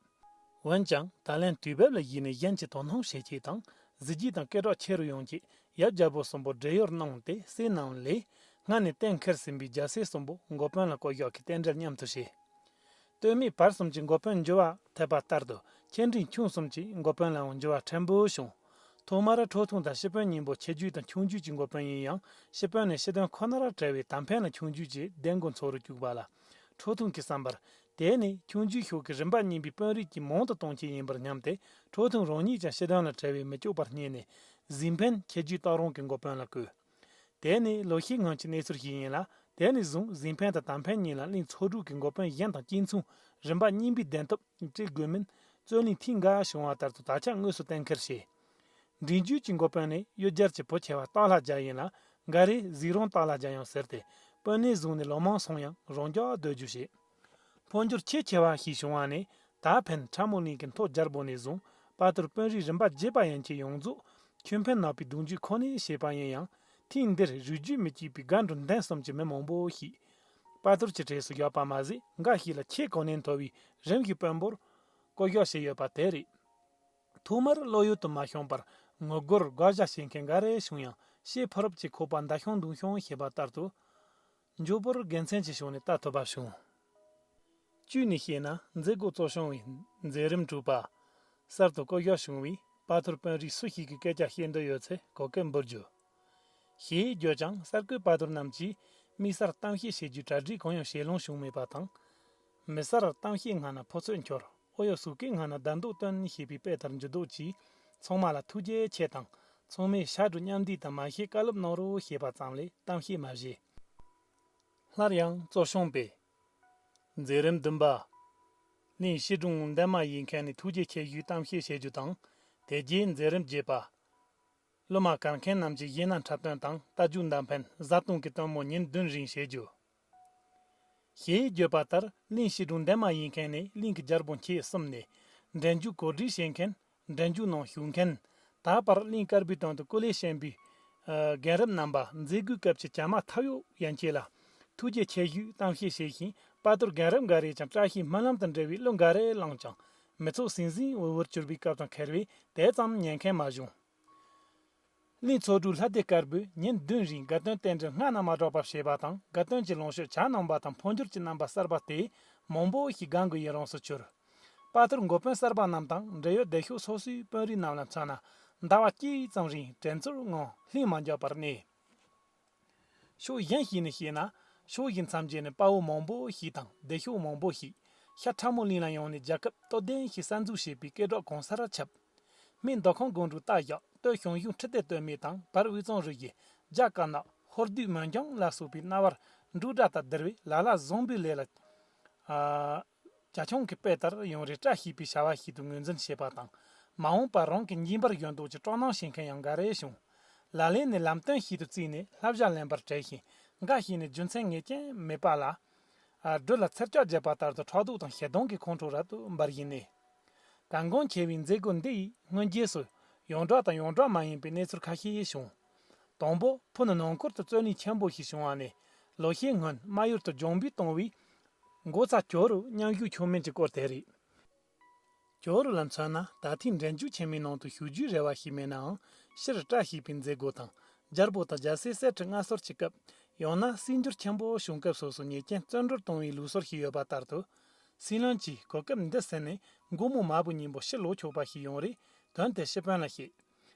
འོན་ཀྱང་ད་ལན་དུས་བབ་ལ་གཞིགས་ནས་གཞན་གྱི་དོ་སྣང་བྱེད་ཆེད་དང་། གཟི་བརྗིད་དང་སྐད་གྲགས་ཆེ་རུ་ཡོང་ཆེད་ཡབ་རྒྱལ་པོ་གསུམ་པོ་བགྲེས་ཡོལ་གནང་སྟེ་སྲས་རྣམས་ལས། སྔར་ནས་གཏན་འཁེལ་ཟིན་པའི་རྒྱལ་སྲས་གསུམ་པོ་འགོ་དཔོན་ལ་བསྐོ་གཞག་གི་རྟེན་འབྲེལ་མཉམ་དུ་བྱས། སྟོད་སྨད་བར་གསུམ་གྱི་འགོ་དཔོན་འགྱུར་བ་ཐེབས་པ་ལྟར་དུ། ཆེ་འབྲིང་ཆུང་གསུམ་གྱི་འགོ་དཔོན་ལའང་འགྱུར་བ་ཕྲན་བུ་བྱུང་། ཐོག་མར་ཁྲོ་ཐུང་དང་སྤྱི་དཔོན་གཉིས་པོ་ཆེ་རྒྱུད་དང་ཆུང་རྒྱུད་ཀྱི་འགོ་དཔོན་ཡིན་ཡང་། སྤྱི་དཔོན་ནས་སྤྱི་དོན་ཁོ་ནར་བྲེལ་བའི་ད་ཕན་ལ་ཆུང་རྒྱུད་ཀྱིས་བདེན་དགོངས་འཚོལ་རུ་བཅུག་པ་ལ། ཁྲོ་ཐུང་གི་བསམ་པར། དེ་ནི་ཆུང་རྒྱུད་ཤོག་གི་རིམ་པ་གཉིས་པའི་དཔོན་རིགས་ཀྱིས་མང་དུ་གཏོང་ཆེད་ཡིན་པར་སྙམ་སྟེ། ཁྲོ་ཐུང་རང་ཉིད་ཀྱང་སྤྱི་དོན་ལ་བྲེལ་བས་མི་སྐྱོ་བར་བསྙེལ་ནས། གཟིག་འཕེན་ཆེ་རྒྱུད་སྟག་རོང་གི་འགོ་དཔོན་ལ་བསྐོས། དེ་ནི་ལོ་ཤས་སྔོན་གྱི་གནས་ཚུལ་ཞིག་ཡིན་ལ། དེ་ནས་བཟུང་གཟིག་འཕེན་དང་ད་ཕན་གཉིས་ལ་གླིང་ཚོ་དྲུག་གི་འགོ་དཔོན་གཞན་དང་གཅིག་མཚུངས་རིམ་པ་གཉིས་པའི་གདན་ཐོབ་སྤྲད་དགོས་མིན་རྩོད་གླེང་ཐེངས་འགའ་བྱུང་བ་ལྟར་དུ་ད་ཆ་དངོས་སུ་གཏན་འཁེལ་བྱས། འབྲིང་རྒྱུད་ཀྱི་འགོ་དཔོན་ནི་གཡུལ་རྒྱལ་གྱི་བུ་ཆེ་བ་སྟག་ལྷ་རྒྱལ་ཡིན་ལ། འགའ་རེས་གཟིག་རོང་སྟག་ལྷ་རྒྱལ་ཡང་ཟེར་ཏེ། དཔོན་གནས་བཟུང་ནས་ལོ་མང་སོང་ཡང་རང་རྒྱལ་སྡོད་རྒྱུ་བྱེད། འཕོ་འགྱུར་ཆེས་ཆེ་བ་ཞིག་བྱུང་བ་ནི། ད་ཕན་ཁྲ་མོ་གླིང་གི་མཐོ་རྒྱལ་པོ་ནས་བཟུང་དཔའ་ཐུར་དཔོན་རིགས་རིམ་པ་བརྒྱད་པ་ཡན་ཆད་ཡོངས་རྫོགས་ཆོས་འཕེལ་ནག་པོའི་གདུང་རྒྱུད་ཁོ་ནས་བྱས་པ་ཡིན་ཡང་། ཐེངས་འདིར་རིགས་རྒྱུད་མི་གཅིག་པའི་རྒན་འབྲུམ་ལྡན་གསུམ་གྱི་མི་མང་པོ་ཞིག་དཔའ་ཐུར་གྱི་གྲས་སུ་བཞག་པ་མ་ཟད། འགའ་ཞིག་ལ་ཆེས་གོ་གནས་མཐོ་བའི་རིམ་གྱི་དཔོན་པོར་བསྐོ་གཞག་བྱས་ཡོད་པ་དེ་རེད། ཐོག་མར་བློ་ཡུལ་དུ་མ་ཤོང་བར་ངུ་སྒོར་དགའ་བཞག་བྱེད་མཁན་འགའ་རེ་བྱུང་ཡང་། བཤད་ཕོ་རབ་ཀྱི་ཁོག་པ་མདའ་ཤོང་མདུང་ཤོང་ཞེས་པ་ལྟར་དུ། མགྱོགས་པོར་དགེ་མཚན་གྱི་ཕྱོགས་ནས་ལྟ་ཐུབ་པ་བྱུང་། བཅུད་ནས་བཤད་ན། མཛད་སྒོ་གཙོ་སྐྱོང་བའི་མཛད་རིམ་དྲུག་པ། གསར་དུ་བསྐོ་གཞག་བྱུང་བའི་དཔའ་ཐུར་དཔོན་རིགས་སུ་ཞིག་གི་སྐད་ཆ་བཤད་འདོད་ཡོད་ཚེ་གོ་སྐབས་འབུལ་རྒྱུ། ཞེས་བརྗོད་ཀྱང་། གསར་བསྐོས་དཔའ་ཐུར་རྣམས་ཀྱིས་དམིགས་བསལ་གཏམ་བཤད་བྱེད་རྒྱུའི་གྲ་སྒྲིག་གང་ཡང་བྱེད་ལོང་བྱུང་མེད་པ་དང་། མི་སེར་གཏམ་བཤད་སྔ་ན་ཕོ་ཚོད་འཁྱོར། ཨོ་ཡོ་སུ་སྐད་སྔ་ན་བརྡ་འདོད་སྟོན་ཞེས་པའི་དཔེ་ལྟར་འགྱུར་ལྡོག་གྱིས། ཚང་མ་ལ་ཐུགས་རྗེ་ཆེ་དང་། ཚང་མས་ཕྱག་དྲུག་མཉམ་འདུས་དང་མ་ཤེས་བཀའ་སློབ་གནང་རོགས་ཞེས་པ་ཙམ་ལས་གཏམ་བཤད་མ་བྱེད། སླར་ཡང་གཙོ་བྱུང་པས། མཛད་རིམ་བདུན་པ། གླིང་བཤད་སྒྲུང་འདན་མ་ཡིན་མཁན་ནས་ཐུགས་རྗེ་ཆེ་ཞུའི་གཏམ་བཤད་བྱེད་རྒྱུ་དང་། དེ་རྗེས་མཛད་རིམ་བརྒྱད་པ། སློབ་མ་གར་མཁན་རྣམས་ཀྱི་གཞས་སྣ་འཁྲབ་སྟོན་དང་རྟ་རྒྱུག་མདའ་འཕེན་བཟའ་བཏུང་གི་སྟོན་མོ་ཉིན་བདུན་རིང་བྱེད་རྒྱུ། ཞེས་བརྗོད་པ་ལྟར། གླིང་བཤད་སྒྲུང་འདན་མ་ཡིན་མཁན་ནས་གླིང་གི་རྒྱལ་པོ་མཆེད་གསུམ་ནས་འབྲེལ་འཇུག་གོ་སྒྲིག་བྱེད་མཁན། འབྲེལ་འཇུག་ནང་ཞུགས་མཁན། ད་བར་གླིང་དཀར་པོའི་དོན་དུ་སྐུ་ལས་བསྐྱོན་པའི་རྒན་རབས་རྣམ་པ། མཛད་སྒོའི་སྐབས་ཀྱི་བྱམས་མ་ཐབས་གཡོག་ཡན་ཆད་ལ་ཐུགས་རྗེ་ཆེ་ཞུའི་གཏམ་བཤད་བྱས་ཤིང་། དཔའ་ཐུལ་རྒན་རབས་འགའ་རེས་ཀྱང་བཀྲ་ཤིས་སྨོན་ལམ་དང་འབྲེལ་བའི་གླུ་འགའ་རེ་བླངས་ཀྱང་། མི་ཚོགས་ཟིང་ཟིང་འུར་འུར་གྱུར་པའི་སྐབས་དང་འཁེལ་བས་དེ་ཙམ་ཉན་མཁན་མ་བྱུང་། གླིང་མཚོ་གྲུའི་ལྷ་སྡེ་དཀར་པོས་ཉིན་བདུན་རིང་དགའ་སྟོན་རྟེན་འབྲེལ་སྔ་ན་མ་གྲགས་པ་བྱས་པ་དང་། དགའ་སྟོན་གྱི་ལོངས་སྤྱོད་ཇ་ནང་པ་དང་འཕོ་འགྱུར་གྱི་རྣམ་པ་གསར་པ་སྟེ་མང་པོ་ཞིག་སྒང་གི་ཡུན་རིང་སུ་གྱུར། དཔའ་ཐུལ་འགོ་དཔོན་གསར་པ་རྣམས་དང་འབྲེལ་ཡོད་སྡེ་ཤོག་སོ་སོའི་དཔོན་རིགས་རྣམས་ལ་མཚོན་ན། ཟླ་བ་གཅིག་ཙམ་རིང་དྲན་ཚོར་ངང་ལྷིང་མ་འཇགས་པར་གནས། ཕྱོགས་གཞན་ཞིག་ནས་བཤད་ན། ཕྱོགས་བཞི་མཚམས་བརྒྱད་ནས་དཔའ་བོ་མང་པོ་ཞིག་དང་སྡེ་ཤོག་མང་པོ་ཞིག་ཤ་ཁྲ་མོ་གླིང་ལ་ཡོང་ནས་རྒྱལ་ཁབ་སྟོབས་ལྡན་ཞིག་གསར་འཛུགས་བྱེད་པའི་སྐད་སྒྲོག་གང་སར་ཁྱབ། སྨད་མདོ་ཁམས་སྒང་དྲུག་རྟ་བཞག་སྟོད་ཞང་ཞུང་ཁྲི་སྡེ་སྟོད་སྨད་དང་བར་དབུས་གཙང་རུ་བཞི། རྒྱ་དཀར་ནག་ཧོར་སྡེ་མོན་རྒྱང་ལ་སོགས་པའི་སྣ་བར་འབྲུག་སྒྲ་དང་བསྡུར་བའི་ལ་ལ་བཟང་པོའི་ལས་ལ། ཨ། ཇ་ཆང་གི་དཔེ་ལྟར་ཡང་རེ་བཀྲ་ཤིས་པའི་བྱ་བ་ཞིག་ཏུ་ངོས་འཛིན་བྱེད་པ་དང་། མ་འོངས་པར་རང་གི་འགྱིང་བར་གཞོན་དུ་ཀྱི་སྤྲོ་སྣང་བྱེད་མཁན་ཡང་འགའ་རེ་བྱུང་། ལ་ལས་ནས་ལམ་སྟོན་ཞིག་ཏུ་བརྩིས་ནས་བསླབ་བྱ་ལེན་པར་བྲེལ་ཞིང་། འགའ་ཞིག་ནས་རྒྱུ་མཚན་ངེས་ཅན་མེད་པ་ལ། ཨ། སྦྲུལ་ལ་ཚེར་ལྕག་བརྒྱབ་པ་ལྟར་དུ་ཕྲག་དོག་དང་ཞེ་སྡང་གི་ཁོང་ཁྲོ་རབ་ཏུ་འབར་བཞིན་གནས། གལ་འགངས་ཆེ་བའི་མཛད་སྒོ་འདི་ཡི་སྔོན་རྗེས་སུ་ཡོངས་གྲགས་དང་ཡོངས་གྲགས་མ་ཡིན་པའི་གནས་ཚུལ་ཁ་ཤས་བྱུང་། དང་པོ། ཕུ་ནུ་ནང་ཁུལ་དུ་རྩོད་གླེང་ཆེན་པོ་ཞིག་བྱུང་བ་ནས། ལོ་ཤས་སྔོན་རྨ་ཡུལ་དུ་ལྗང་བུའི་གཏོང་བའི་འགོ་རྩ་ཇོ་རུ་མཉམ་ཞུགས་ཆོག་མིན་གྱི་སྐོར་དེ་རེད། ཇོ་རུ་ལ་མཚོན་ན། ད་ཐེངས་འབྲེལ་འཇུག་ཆེན་མོའི་ནང་དུ་ཞུགས་རྒྱུའི་རེ་བ་ཞིག་མེད་ནའང་། སྤྱིར་བཀྲ་ཤིས་པའི་མཛད་སྒོ་དང་། རྒྱལ་པོ་དང་རྒྱལ་སྲས་གསེར་ཁྲི་མངའ་གསོལ་གྱི་སྐབས། ཡང་ན་སྲིད་འགྱུར་ཆེན་པོ་བྱུང་སྐབས་སོ་སོ་ཉེས་ཅན་བཙོན་གྲོལ་གཏོང་བའི་ལུགས་སྲོལ་ཞིག་ཡོད་པ་ལྟར་དུ། སྲིད་བློན་གྱིས་གོ་སྐབས་འདི་ཟིན་ནས་མགོ་རྨོངས་མ་བུ་གཉིས་པོ་ཕྱིར་ལོག་ཆོག་པ་ཞིག་ཡོང་རེ། དོན་དེ་སྤྱི་དཔོན་ལ་བཤད།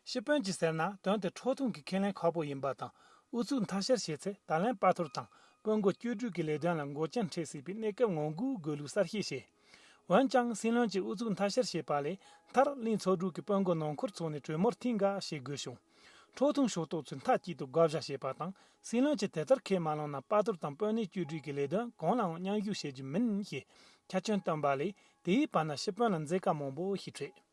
སྤྱི་དཔོན་གྱིས་ཟེར་ན། དོན་དེ་ཁྲོ་ཐུང་གི་ཁས་ལེན་ཁག་པོ་ཡིན་པ་དང་། ཨུ་ཚུགས་མཐའ་བཤེར་བྱེད་ཚེ། ད་ལན་དཔའ་ཐུལ་དང་དཔོན་མགོ་བཅུ་དྲུག་གི་ལས་དོན་ལ་འགོག་རྐྱེན་འཕྲད་སྲིད་པའི་གནས་སྐབས་ངང་སྒུག་དགོས་ལུགས་གསལ་བཤད་བྱས། འོན་ཀྱང་། སྲིད་བློན་གྱིས་ཨུ་ཚུགས་མཐའ་བཤེར་བྱས་པ་ལས། མཐར་གླིང་མཚོ་གྲུ་གི་དཔོན་མགོ་ནང་ཁུལ་ཚོགས་ནས་གྲོས་མོལ་ཐེངས་འགའ་བྱེད་དགོས་བྱུང་། ཁྲོ་ཐུང་ཕྱོགས་གཏོགས་ཚོས་མཐའ་གཅིག་ཏུ་དགག་བྱ་བྱས་པ་དང་། སྲིད་བློན་གྱིས་དེ་ལྟར་ཁས་མ་བླངས་ན། དཔའ་ཐུལ་དང་དཔོན་གནས་བཅུ་དྲུག་གི་ལས་དོན་གང་ལའང་མཉམ་ཞུགས་བྱེད་རྒྱུ་མིན་ཞེས་ཁྱབ་བསྒྲགས་བཏོན་པ་ལས། དེའི་བར་ན་སྤྱི་དཔོན་ལ་མཛད་དཀའ་མང་པོ་ཞིག་འཕྲད།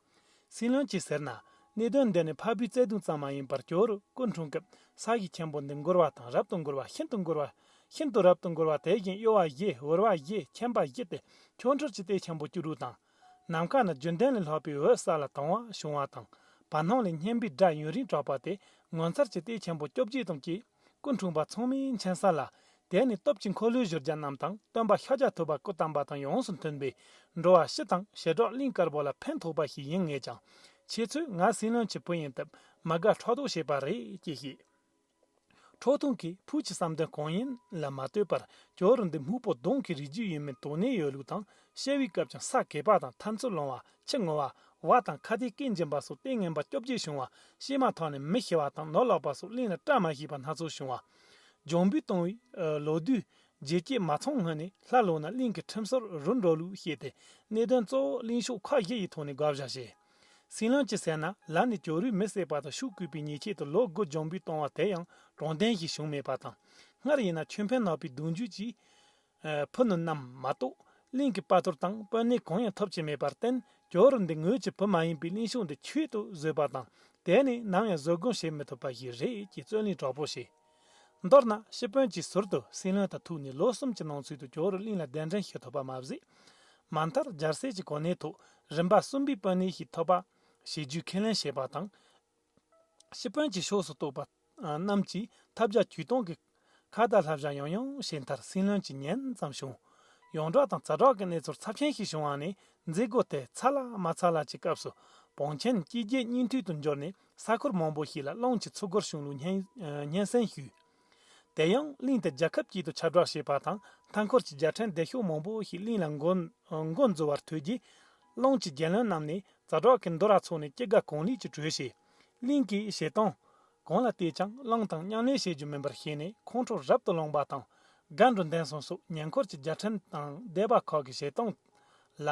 སྲིད་བློན་གྱིས་ཟེར་ན། གནད་དོན་འདི་ནི་ཕ་བུའི་བརྩེ་དུང་ཙམ་མ་ཡིན་པར། ཇོ་རུ་སྐུ་འཁྲུངས་སྐབས་ས་གཞི་ཆེན་པོ་འདི་འགུལ་བ་དང་། རབ་ཏུ་འགུལ་བ། ཤིན་ཏུ་འགུལ་བ། ཤིན་ཏུ་རབ་ཏུ་འགུལ་བ། དེ་བཞིན་གཡོ་བ་བཞི། འུར་བ་བཞི། འཁྱམས་པ་བཞི་སྟེ། ཆོ་འཕྲུལ་གྱི་གཏེར་ཆེན་པོ་བཅུ་དྲུག་དང་། ནམ་མཁའ་ན་རྒྱུན་ལྡན་ལས་ལྷག་པའི་འོད་གསལ་ལ་དུང་བ་བྱུང་བ་དང་། བར་སྣང་ལས་སྙན་པའི་སྒྲ་ཡུན་རིང་གྲགས་པ་སྟེ། ངོ་མཚར་གྱི་གཏེར་ཆེན་པོ་བཅོ་བརྒྱད་དང་བཅས། སྐུ་འཁྲུངས་པ་ཚང་མས་མཁྱེན་གསལ་ལ། དེ་ནི་སྟོབས་ཀྱི་འཁོར་ལོའི་བཞུར་རྒྱ་རྣམས་དང་། སྟོན་པ་ཤཱཀྱ་ཐུབ་པ་སྐུ་བལྟམས་པ་དང་ཡོངས་སུ་མཐུན་པས། འགྲོ་བ་སྤྱི་དང་བྱེ་བྲག་གླིང་དཀར་པོ་ལ་ཕན་ཐོགས་པ་ཞིག་ཡིན་ངེས་ཀྱང་། ཁྱེད་ཚོས་ང་སྲིད་བློན་གྱི་བུ་ཡིན་སྟབས་མི་དགའ་ཕྲག་དོག་བྱེད་པ་རེད་ཅེས་བཤད། ཁྲོ་ཐུང་གིས་བུ་གྱི་བསམ་དོན་གང་ཡིན་ལ་མ་ལྟོས་པར། ཇོ་རུ་འདི་སྨུག་པོ་ལྡོང་གི་རིགས་རྒྱུད་ཡིན་མིན་དོགས་གནད་ཡོད་ལུགས་དང་། བཤད་པའི་སྐབས་ཀྱང་ས་གས་པ་དང་། ཐལ་འཚུབ་ལོང་བ། ཁྱི་ངུ་བ། བ་དང་ཁ་དའི་སྐད་འབྱིན་པ་སོགས་ལྟས་ངན་པ་བཅོ་བརྒྱད་བྱུང་བ། བཤད་མ་ཐག་ནས་མི་ཤི་བ་དང་ནོར་བརླག་པ་སོགས་གླིང་ལ་བཀྲ་མ་ཤིས་པ་སྣ་ཚོགས་བྱུང་བ། ལྗང་བུའི་གཏོང་བའི་ལོ་དུས་རྗེས་སྐྱེས་མ་ཚང་སྔོན་ནས་ལྷ་ལོག་ན་གླིང་གི་ཁྲིམས་སྲོལ་རུལ་འགྲོ་ལུགས་བཤད་དེ། གནད་དོན་གཙོ་བོ་གླིང་ཤོག་ཁག་བཞི་ཡི་ཐོག་ནས་དགག་བཞག་བྱས། སྲིད་བློན་གྱིས་ཟེར་ན། ལར་ནས་ཇོ་རུས་མི་བསད་པ་དང་ཤུགས་བསྐུལ་བའི་ཉེས་ཆད་དུ་ལོ་དགུ་ལྗང་བུའི་གཏོང་བ་དེ་ཡང་དྲང་བདེན་ཞིག་བྱུང་མེད་པ་དང་། སྔར་ཡིན་ན་ཆོས་འཕེན་ནག་པོའི་གདུང་རྒྱུད་ཀྱི་ཕུ་ནུ་རྣམས་མ་གཏོགས། གླིང་གི་དཔའ་ཐུལ་དང་དཔོན་གནས་གང་ཡང་ཐོབ་ཀྱི་མེད་པར་བརྟེན། ཇོ་རུ་འདི་ངོས་ཀྱི་བུ་མ་ཡིན་པའི་གླིང་ཤོག་འདི་ཆོས་དུ་བཟོས་པ་དང་། དེ་ནི་ནམ་ཡང་བཟོད་སྒོམ་བྱེད་མི་ཐུབ་པ་ཞིག་རེད་ཅེས་རྩོད་གླེང་དྲག་པོ་བྱས། མདོར་ན། སྤྱི་དཔོན་གྱིས་ཟུར་དུ་སྲིད་བློན་དང་ཐུག་ནས་ལོ་གསུམ་གྱི་ནང་ཚུད་དུ་ཇོ་རུ་གླིང་ལ་གདན་འདྲེན་ཞུ་ཐུབ་པ་མ་ཟད། མ་མཐར་རྒྱལ་སྲས་ཀྱི་གོ་གནས་ཐོག་རིམ་པ་གསུམ་པའི་དཔོན་གནས་ཤིག་ཐོབ་པ་བྱེད་རྒྱུའི་ཁས་ལེན་བྱས་པ་དང་། སྤྱི་དཔོན་གྱི་ཕྱོགས་སུ་གཏོགས་པ་རྣམས་ཀྱིས་ཐབས་བརྒྱ་ཇུས་སྟོང་གིས་ཁ་བརྡ་བསླབ་བྱ་ཡང་ཡང་བྱས་མཐར། སྲིད་བློན་གྱི་ཉན་ཙམ་བྱུང་། ཡོངས་གྲགས་དང་ཛ་དྲག་གི་གནས་ཚུལ་ཚབས་ཆེན་ཞིག་བྱུང་བ་ནི། མཛད་སྒོ་དེ་ཚར་ལ་མ་ཚར་ལ་གྱི་སྐབས་སུ། བང་ཆེན་སྐྱིད་རྒྱལ་སྙིང་ཐུལ་དུ་འབྱོར་ནས། ས་ཁུལ་མང་པོ་ཞིག་ལ་གླིང་གི་ཚུར་རྒོལ་བྱུང་ལུགས་སྙན་སྙན་སེང་ཞུས། དེ་ཡང་གླིང་དེ་རྒྱལ་ཁབ་ཅིག་ཏུ་ཁྱབ་བསྒྲགས་བྱས་པ་དང་། མཐའ་འཁོར་གྱི་རྒྱལ་ཕྲན་སྡེ་ཤོག་མང་པོ་ཞིག་གླིང་ལ་མགོ་མགོ་འཛུལ་བར་ཐོས་རྗེས། གླིང་གི་རྒྱལ་བློན་རྣམས་ནས་ཛ་དྲག་གི་འདུ་ར་ཚོགས་ནས་སྐྱིད་དགའ་གང་ལེགས་ཀྱིས་གྲོས་བྱས། གླིང་གིས་བྱེད་སྟངས་གང་ལ་བལྟས་ཀྱང་གླིང་དང་མཉམ་ལས་བྱེད་རྒྱུ་མིན་པར་ཤེས་ནས། ཁོང་ཁྲོ་རབ་ཏུ་ལངས་པ་དང་ སྒ་འགྲོ་འདན་སོང་སོགས་ཉེ་འཁོར་གྱི་རྒྱལ་ཕྲན་དང་སྡེ་པ་ཁག་གི་བྱེད་སྟངས་ལ།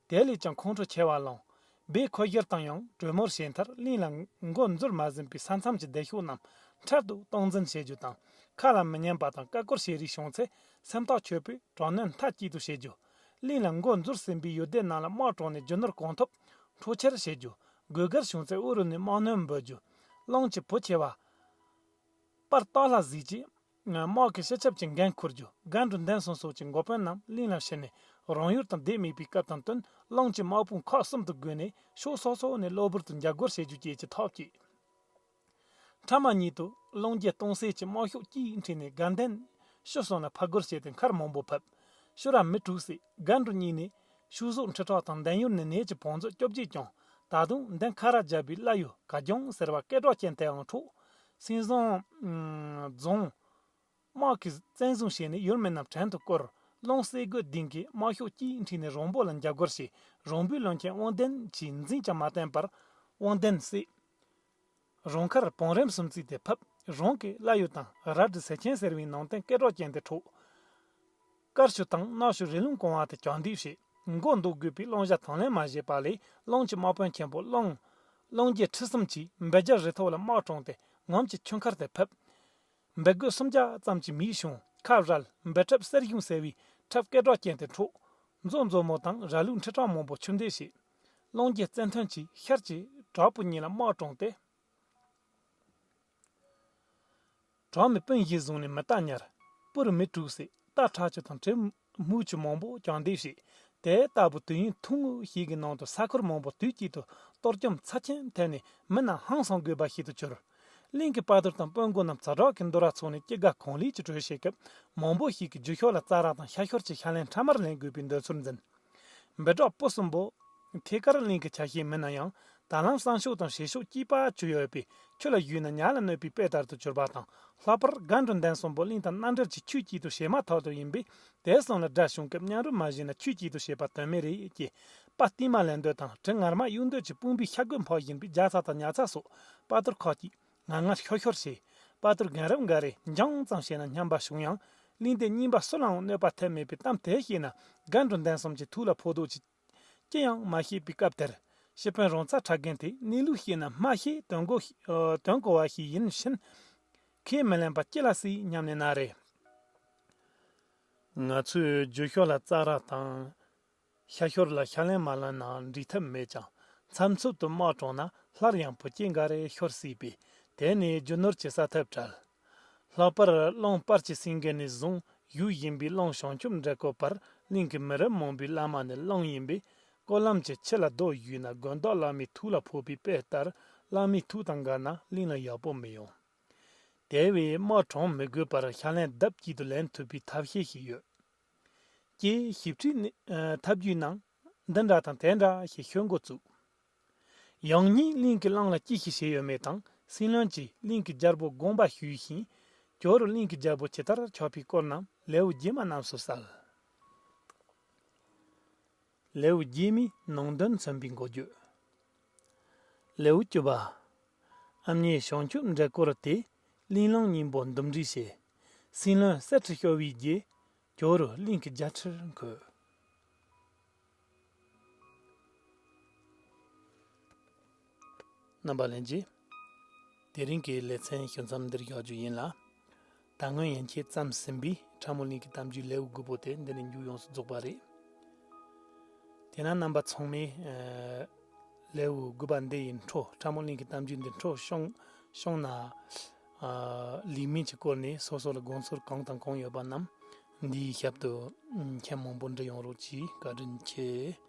དེ་ལས་ཀྱང་ཁོང་ཁྲོ་ཆེ་བ་ལངས། སྦས་ཁོ་གཞིར་བཏང་ཡང་གྲོས་མོལ་བྱས་མཐར་གླིང་ལ་མགོ་འཛུལ་མ་ཟིན་པའི་ས་མཚམས་ཀྱི་སྡེ་ཤོག་རྣམས་འཕྲལ་དུ་སྟངས་འཛིན་བྱེད་རྒྱུ་དང་། ཁ་ལ་མི་ཉན་པ་དང་བཀའ་བཀོད་བྱེད་རིགས་བྱུང་ཚེ་སེམས་ཐག་ཆོད་པོས་དྲག་གནོན་མཐའ་གཅིག་ཏུ་བྱེད་རྒྱུ། གླིང་ལ་མགོ་འཛུལ་ཟིན་པའི་ཡུལ་སྡེ་རྣམས་ལ་དམག་དྲངས་ནས་རྒྱུ་ནོར་གང་ཐུབ་འཕྲོག་ཁྱེར་བྱེད་རྒྱུ། དགོས་གལ་བྱུང་ཚེ་དབུ་རུ་ནས་དམག་སྣོན་འབུལ་རྒྱུ། གླིང་གི་བུ་ཆེ་བ་པར་སྟག་ལྷ་གཟིགས་ཀྱིས་དམག་གི་སྤྱི་ཁྱབ་ཀྱི་འགན་འཁུར་རྒྱུ། སྒ་འགྲོ་འདན་སོང་སོགས་ཀྱི་འགོ་དཔོན་རྣམས་གླིང་ལ་ཕྱིན་ནས་རང་ཡུལ་དང་སྡེ་མེད་པའི་སྐབས་དང་བསྟུན་གླིང་གི་དམག་དཔུང་ཁག་གསུམ་དུ་བགོས་ནས་ཕྱོགས་སོ་སོ་ནས་གློ་བུར་དུ་འཇབ་རྒོལ་བྱེད་རྒྱུ་བཅས་ཀྱི་ཐབས་བྱས། ཕྲ་མ་ཉིད་དུ་གླིང་རྒྱལ་སྟོང་གསལ་གྱི་དམག་ཤོག་གཅིག་ཁྲིད་ནས་དགའ་ལྡན་ཕྱོགས་གསུམ་ལ་ཕར་རྒོལ་བྱས་ཏེ་མཁར་མང་པོ་ཕབ། ཤུ་ར་མི་དྲུག་བསད། སྒ་འགྲོ་གཉིས་ནས་ཤུ་གཟུགས་ཁྲི་ཕྲག་དང་འདན་ཡུལ་ནས་ནས་ཀྱི་བང་མཛོད་བཅོ་བརྒྱད་བསྐྱངས། ད་དུང་འདན་ཁ་ར་རྒྱབ་པའི་བླ་ཡུལ་ག་ལྗང་ཟེར་བ་སྐད་གྲགས་ཅན་དེའང་འཕྲོག། སེང་བཟང་རྫོང་དམག་གིས་བཙན་བཟུང་བྱས་ནས་ཡུལ་མི་རྣམས་བྲན་དུ་བཀོལ། གླིང་གསལ་རྒོད་ལྡན་གྱིས་དམག་ཤོག་གཅིག་ཁྲིད་ནས་རོང་པོ་ལ་འཇབ་རྒོལ་བྱས། རོང་པོའི་བློན་ཆེན་དབང་ལྡན་གྱིས་འཛིང་ཀྱང་མ་བསྟན་པར་དབང་ལྡན་བསད། རོང་མཁར་བང་རིམ་གསུམ་བརྩིགས་ཏེ་ཕབ། རོང་གི་བླ་ཡུལ་དང་རལ་གྲི་སེ་ཆེན་ཟེར་བའི་ནང་རྟེན་སྐད་གྲགས་ཅན་དེ་འཕྲོག། དཀར་ཆུ་དང་ནག་ཆུ་རི་ལུང་གོང་བ་དེ་བཅག་འདེབས་བྱས། མགོ་འདོགས་དགོས་པའི་གླིང་བཞི་དང་ལེན་མ་བྱས་པ་ལས་གླིང་གི་དམག་དཔོན་ཆེན་པོ་གླིང་གླིང་རྒྱལ་ཁྲི་གསུམ་གྱིས་འབེ་རྒྱལ་རི་ཐོག་ལ་དམག་དྲངས་ཏེ་ངམ་གྱི་ཆུ་མཁར་དེ་ཕབ། འབེ་རྒོད་སུམ་བརྒྱ་ཙམ་གྱི་མིས་བྱུང་། ཁ་བྲལ་འབེ་ཁྲབ་གསེར་གཞུང་ཟེར་བའི་ཁྲབ་སྐད་གྲགས་ཅན་དེ་འཕྲོག། མཛོ་མཛོ་མོ་དང་ར་ལུག་ཁྲི་ཕྲག་མང་པོ་ཁྱུ་འདེད་བྱས། གླིང་རྒྱལ་བཙན་ཐོན་གྱིས་ཤར་གྱི་བྲག་ཕུག་གཉིས་ལ་དམག་དྲངས་ཏེ། གྲོགས་མེད་སྤུན་བཞི་བཟུང་ནས་མི་རྟ་ཉར། སྤུར་མི་དྲུག་བསད། རྟ་ཁྲག་ཆུ་དང་དྲེད་སྨུག་ཆུ་མང་པོ་བཅག་འདེབས་བྱས། དེ་ལྟ་བུ་དུས་ཡུན་ཐུང་ངུ་ཞིག་གི་ནང་དུ་ས་ཁུལ་མང་པོ་དུས་གཅིག་ཏུ་གཏོར་སྐྱོན་ཚབས་ཆེན་ཐེབས་ནས་མི་རྣམས་ཧང་སང་དགོས་པ་ཞིག་ཏུ་གྱུར། གླིང་གི་དཔའ་ཐུལ་དང་དཔོན་འགོ་རྣམས་ཛ་དྲག་གི་འདུ་ར་ཚོགས་ནས་སྐྱེ་རྒ་གང་ལེགས་ཀྱི་གྲོས་བྱེད་སྐབས་མང་པོ་ཞིག་གིས་རྒྱུ་ཤོར་ལ་རྩྭ་ར་དང་ཤ་ཤོར་གྱི་ཤ་ལན་ཕྲ་མར་ལེན་དགོས་པའི་འདོད་ཚུལ་འཛིན། འབེ་གྲོགས་སྤུ་གསུམ་པོ། ཐེ་ཀར་གླིང་གི་ཆ་ཤས་མིན་ན་ཡང་ད་ལམ་བསང་ཕྱོགས་དང་བྱེ་ཕྱོགས་སྐྱིད་པ་བཅུ་ཡོད་པས་ཆུ་ལ་བཞུས་ན་ཉ་ལ་གནོད་པའི་དཔེ་ལྟར་དུ་གྱུར་པ་དང་། ལྷག་པར་སྒ་འགྲོ་འདན་གསུམ་པོ་གླིང་དང་མནའ་འབྲེལ་གྱི་ཆོས་གཅིག་ཏུ་བྱེད་མ་ཐག་ཏུ་ཡིན་པས་དེ་གསུམ་ལ་དགྲ་བྱུང་སྐབས་མཉམ་རུབ་མ་བྱས་ན་ཆོས་གཅིག་ཏུ་བྱེད་པ་དོན་མེད་རེད་ཅེས་དཔའ་རྟུལ་མ་ལེན་འདོད་དང་གྲི་ངར་མ་གཡུག་འདོད་ཀྱི་དཔུང་པའི་ཤ་རྒོད་འཕོག་བཞིན་པའི་རྒྱ་ཚ་དང་ཉ་ཚ་སོགས་དཔའ་ཐུལ་ཁག་ཅིག་ངར་ངར་ཤོར་ཤོར་བྱས། དཔའ་ཐུལ་རྒན་རབས་འགའ་རེ་འཇང་ཙམ་བྱས་ན་སྙམ་པ་བྱུང་ཡང་། གླིང་སྡེ་རྙིང་པ་སུ་ལའང་གནོད་པ་ཐེབས་མེད་པའི་གཏམ་དེ་བཤད་ན་སྒ་འགྲོ་འདན་གསུམ་གྱི་ཐུགས་ལ་ཕོག་རྡོག་ཅིག་ཅི་ཡང་མ་ཤེས་པའི་སྐབས་དེར། སྤྱི་དཔོན་རོང་ཚ་ཁྲ་རྒན་དེས་གནས་ལུགས་ཤེས་ན་སྨྲ་ཤེས་དོན་གོ་ཨ་དོན་གོ་བ་ཞིག་ཡིན་ཕྱིན། ཁས་མི་ལེན་པ་ཅི་ལ་སྲིད་སྙམ་ནས་ན་རེ། ང་ཚོས་རྒྱུ་ཤོར་ལ་རྩྭ་ར་དང་། ཤ་ཤོར་ལ་ཤ་ལན་མ་ལེན་ན་འགྲིག་ཐབས་མེད་ཀྱང་མཚམས་མཚམས་དུ་དམག་དྲངས་ན་སླར་ཡང་བུ་སྐྱེས་འགའ་རེ་ཤོར་སྲིད་པས་དེ་ནི་རྒྱུ་ནོར་གྱི་ས་ཐབས་བྲལ། ལྷག་པར་གླིང་པར་གྱི་སེང་གེ་ནས་བཟུང་བཞུགས་བཞིན་པའི་གླིང་བྱང་ཆུབ་འདྲེ་བཀོལ་བར་གླིང་གི་མི་རབས་མང་པོའི་བླ་མ་ནི་གླིང་ཡིན་པས་སྐོར་ལམ་གྱི་ཆུ་ལ་རྡོ་གཞུས་ན་དགོན་བདག་བླ་མའི་ཐུགས་ལ་ཕོག་པའི་དཔེ་ལྟར་བླ་མའི་ཐུགས་དང་འགལ་ན་གླིང་ལ་ཡག་པོ་མི་ཡོང་། དེ་བས་དམག་དྲངས་མི་དགོས་པར་ཤ་ལན་ལྡབ་གཅིག་ཏུ་ལེན་ཐུབ་པའི་ཐབས་ཤེས་ཤིག་ཡོད། ཀྱེ་ཞིབ་ཕྲའི་ནི་ཨ་ཐབས་བརྒྱུད་ནང་འདི་འདྲ་དང་དེ་འདྲ་ཞེས་ཤོད་འགོ་བཙུགས། ཡང་སྙིང་གླིང་གི་གླིང་ལ་ཅི་ཞིག་བྱས་ཡོད་མེད་དང་སྲིད་བློན་གྱིས་གླིང་གི་རྒྱལ་པོ་དགོངས་པ་ཞུས་ཤིང་། ཇོ་རུ་གླིང་གི་རྒྱལ་པོ་ཇི་ལྟར་ཆགས་པའི་སྐོར་རྣམས་ལེའུ་རྗེས་མ་རྣམས་སུ་གསལ། ལེའུ་རྗེས་མའི་ནང་དོན་མཚོན་པའི་འགོ་བརྗོད། ལེའུ་བཅུ་པ། ཨ་མྱེས་བྱང་ཆུབ་འདྲེ་བཀོལ་ཏེ་གླིང་བློན་གཉིས་པོ་འདུམ་འགྲིག་བྱས། སྲིད་བློན་གསེར་ཁྲི་ཤོར་བའི་རྗེས་ཇོ་རུ་གླིང་གི་རྒྱལ་ཁྲིར་འཁོད། རྣམ་པ་ལྷན་རྒྱས། དེ་རིང་གི་ལེ་ཚན་ཞུ་མཚམས་འདིར་བཞག་རྒྱུ་ཡིན་ལ། ད་སྔོན་ཡན་ཆད་བརྩམས་ཟིན་པའི་ཁྲ་མོ་གླིང་གི་གཏམ་རྒྱུད་ལེའུ་དགུ་པོ་དེ་འདི་ནས་མཇུག་ཡོངས་སུ་རྫོགས་པ་རེད། དེས་ན་རྣམ་པ་ཚང་མས་ཨ་ལེའུ་དགུ་པ་འདི་ཡི་འཕྲོ་ཁྲ་མོ་གླིང་གི་གཏམ་རྒྱུད་འདི་འཕྲོ་ཤོང་ཤོང་ན། ཨ་ལེགས་སྨོན་གྱི་སྐོར་ནས་སོ་སོ་ལ་དགོངས་ཚུལ་གང་དང་གང་ཡོད་པ་རྣམས་འདིའི་ཞབས་སུ་མཁྱེན་མང་པོ་འབྲི་ཡོང་རོགས་གྱིས། བཀའ་དྲིན་ཆེ།